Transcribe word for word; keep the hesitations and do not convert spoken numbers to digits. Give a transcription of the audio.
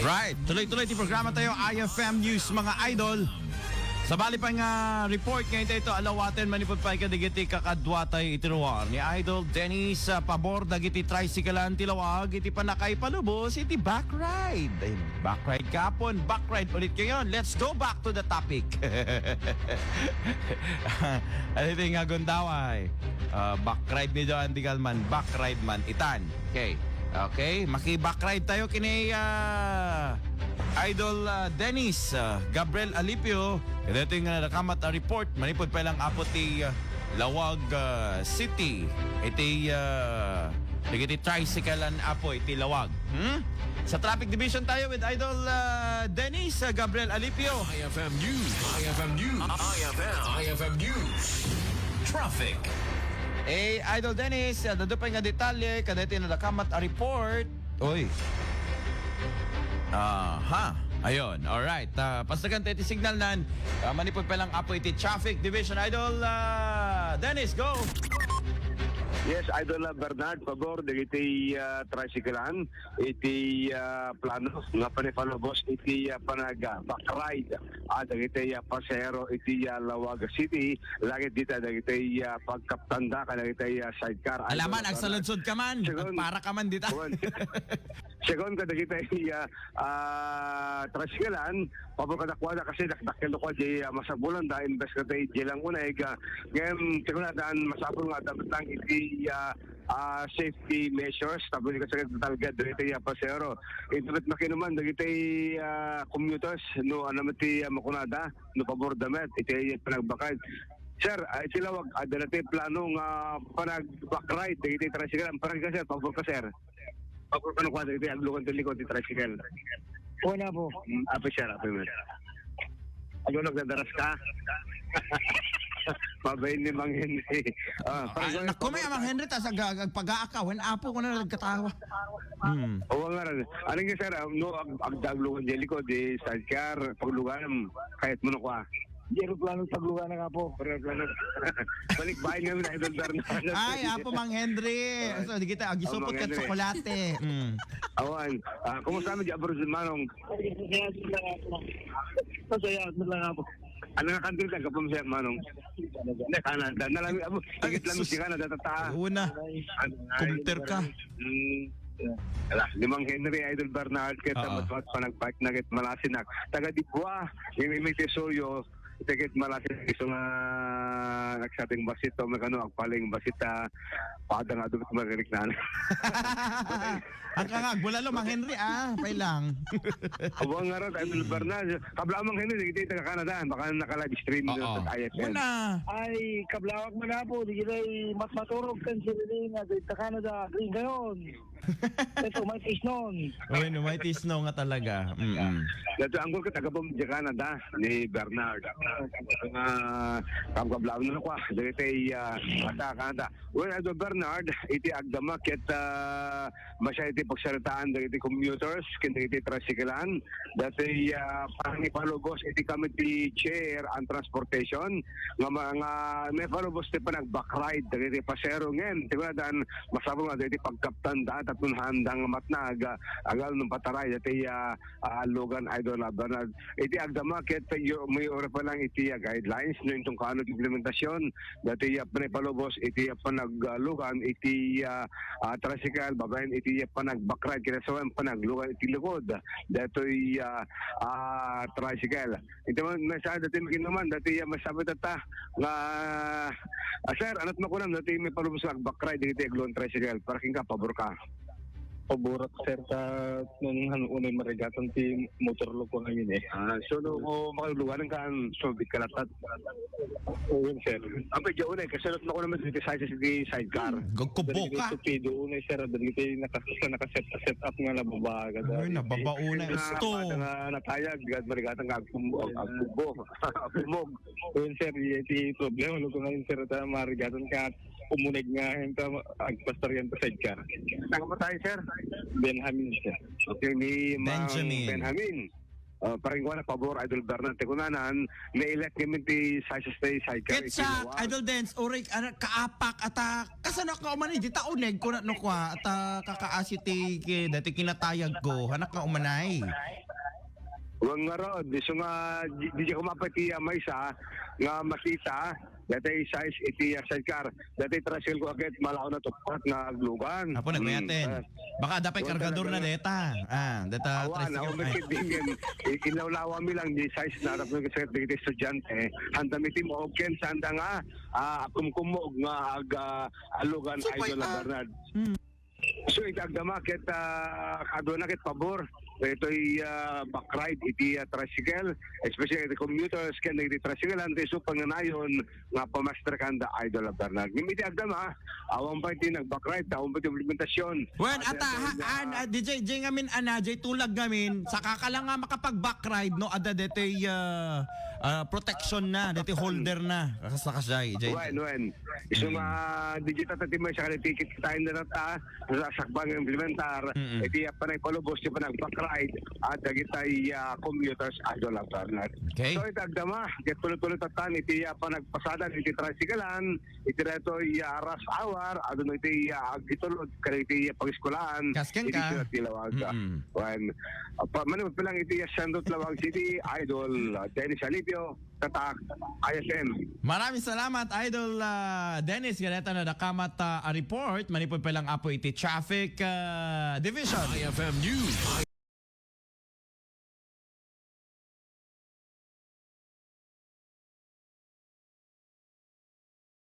Right. Tuloy-tuloy ti programa tayo, I F M News, mga idol. Sabali pa nga report nga ita ito, alawaten manipud pay kadagiti kakadua tayo iti ruar ni Idol Dennis, ah, pabor dagiti tricyclean ti lawag iti panakaipalubos iti back ride. Ay, back ride kapon, back ride ulit ngayon. Let's go back to the topic. Ano ito nga gundaway? Ah, back ride ni Joan Digalman, back ride man itan. Okay. Okay, maki-back ride tayo kini, ah, Idol, ah, Dennis, ah, Gabriel Alipio. Kadaytoy nga nadakamat a report manipud pay lang, Apo, ti, ah, Laoag, ah, City. Iti, ah, dagiti tricyclean, Apo, iti Laoag. Hmm? Sa traffic division tayo with Idol, ah, Dennis, ah, Gabriel Alipio. I F M News. I F M News. I F M. I F M News. Traffic. Eh, Idol Dennis, ah, adu pay nga detalye kadaytoy nadakamat a report. Oy. Aha. Ayun. Alright. Ah, pastagan tayo ti signal nan. Ah, manipud pa lang, Apo, iti traffic division. Idol, ah, Dennis, go. Yes, Idol, ah, Bernard, pabor dagiti, ah, tricyclean iti, ah, plano nga panipalubos iti, ah, panag, ah, back ride, ah, dagiti, ah, pasahero iti, ah, Laoag City, lagit dita dagiti, ah, pagkaptanda kadagiti, ah, sidecar. Idol, Alaman, ah, Bernard, agsaludsod ka man. Segun-, Agpara ka man dita. Kuwan. Segun kadagiti, ah, ah, tricyclean, pabor kadakuada kasi dakdakkel kua di, ah, masapulanda, imbes nga di lang uneg, ah, ngem, ti kunada, masapul nga adda met lang iti, ah, ah, safety measures, tapno di kasagad talged dagiti, ah, pasahero. Iti met makinuman dagiti, ah, commuters, no, ano met ti, ah, makunada, no, pabor da met iti panagback ride. Sir, ah, iti Laoag, adda na ti plano nga panag-back ride dagiti tricycle. Ang parang ka, sir, pabor ka, sir. Pabor ka no kua dagiti aglugan ti likod ti tricycle. Wala po. Mm, apo, sir, apo, sir. Ano, nagdadaras ka? Mabain ni Mang Henry. Ah, Ah, parang naku, may Amang Henry, tas ag-, ag-, pag-aakawan, apo ko na nagkatawa. Hmm. Oo nga rin. Ano nga, sir, ah, no, ag-, agdaglugan di likod, di sidecar, paglugan, kahit mo na kwa. Di aeroplano paglugan na nga po. Aeroplano. Balik bahay namin, Idol Bernardo. Ay, apo, Mang Henry. Awan. So, di kita, agisupot Mang ka Henry. Tsokolate. Mm. Awan. Ah, kumusta mo di abroad, Manong? Masaya lang ako. Ano nga country ka, kapamsaya, Manong? Hindi, Canada. Nalang, abo, Ay, ikit lang sus. Si Canada, tata. Una. Ano nga, Kumter ka. Hmm. Ala, ni Mang Henry, Idol Bernard, kita Oo. Matmat panagpait na kit malasinak. Taga Dibua, yung imig Tesoyo, tikit malasinak, isu nga nagsating basito, may kano, agpaling basita, pada nga dumit maririk na. Ang kangag, wala lo, Mang Henry, ah, pay lang. Abo nga ron, Idol Bernard. Kabla Mang Henry, di kita taga Canada, baka naka-live stream Oo. Sa I S N. Una. Ay, kablawak mo na po, di kita mas maturog kan siriling at sa Canada, green ngayon. Ito, may tisnon. Uy, no, may tisno nga talaga. Mm-mm. Dati ang gulkat, taga Bom-, di Canada, ni Bernard. Nga, kam kablawak na kwa, dagiti, ah, ata Canada. Well, Idol Bernard, iti agdama ket, ah, masya iti pagsaritaan dagiti commuters ken dagiti tricyclean, dati, ah, parang ipalubos iti committee chair and transportation nga ma-, nga may palubos ti panag-back ride dagiti pasero ngem ti kunadan masapul nga dagiti pagkaptan da tapno handang matnag, ah, agal no pataray dati, ah, ah, lugan, Idol Bernard. Iti agdama ket yo-, may ura pa lang iti, ah, guidelines no intong kaano ti implementasyon dati, ah, panipalubos iti, ah, panaglugan iti, ah, ah, tricycle babaen iti, ah, panag-back ride kinasawan panaglugan iti likod datoy, ah, ah, tricycle. Iti man, may saan dati makinuman dati, ah, masabi tata nga, ah, sir, anat makunam dati may palubos nga ag-back ride iti aglugan tricycle para kinka pabor ka. Paborak, sir, ta nung han-, unay marigatan ti motor lo ko ngayon eh. Ah, so, no, ko makagluganan ka, ang subit ka latat. Oo, sir. Ang pwede unay, kasi lot mo ko naman dito sa, sa sidecar. Hmm, gagkubo ka. Dito, unay, sir, dito naka-, sa naka-set, set up nga nababa, gada. Ay, nababa unay, Ah, gusto. Pada nga natayag, gad marigatan ka, agkum-, ag-, agkubo. Agkumog. Yun, sir, iti problema, lo ko ngayon, sir, ta marigatan ka, umuneg nga, henta, agpastaryan ta sidecar. Saan ka pa tayo, sir? Benjamin, sir. Okay, ni Mang Benjamin. Benjamin. Ah, parang kuan, pabor, Idol Bernard, ti kunanan, na-elect ngamin ti size ti sidecar Ket iti sa lawag. Idol Dens, uray, ano, kaapak, ata, kasano ka umani, di ta uneg, kuna, no, kwa, ata, kakaasi ti, ki-, dati kinatayag ko, anak nga umanay. Wen ngarud, isu nga, di, di ko mapati, ah, maysa, nga makita, dati size iti, ah, sidecar, dati tricycle ko agad, malaon na tuppat nga aglugan. Apo, nagmayaten. Hmm, ah, Baka adda pay Wen kargador na talaga. Deta. Ah, deta Awan, tricycle. Awan, Ay. May kidingen. I-, inlawlawa mi lang di size na tapno kasi dagiti estudiante. Handa mi ti maugken, sanda nga, ah, kumkumog nga ag-, ah, alugan Supay Idol a ka. Bernard. Hmm. So, iti agdama ket, ah, kadua na ket pabor. Itoy, ah, back ride iti, ah, tricycle, especially iti commuters, ken iti tricycle, ante so panganayon, nga pamaster kanda Idol a Bernard. Ngem iti agdama, awan pay ti nag-back ride, awan pay ti implementasyon. Wen, ata, ha, an, ah, D J, J ngamin, ana, J tulag ngamin, saka ka lang nga makapag-back ride, no, adda detoy, ah, ah, protection na, detoy holder na. Kas-, kasjay, J. Wen, wen. Isu nga, D J, tata ti may sakali ticket kita, inda na ta, sa sakbang implementar, Mm-mm. iti, ah, panagpalubos, ti panag-back ride, at dagitay, ah, commuters, Idol a Bernard. Okay. So, iti agdama, ket tuloy-tuloy tatan iti, ah, panagpasadan iti tricycle-an, iti daytoy, ah, rush hour, adun iti, ah, agitulod, kadagiti, ah, pangiskulaan, Kasken iti ka. Siyudad ti Lawaga. Mm-mm. Wen, ah, pa-, mano pa lang iti, ah, Sandot Lawag City, Idol, ah, Dennis Alipio, Tatak, I S M. Maraming salamat, Idol, ah, Dennis. Ganito na nakamat, ah, a report. Manipod pa lang apo iti traffic, ah, division. I F M News.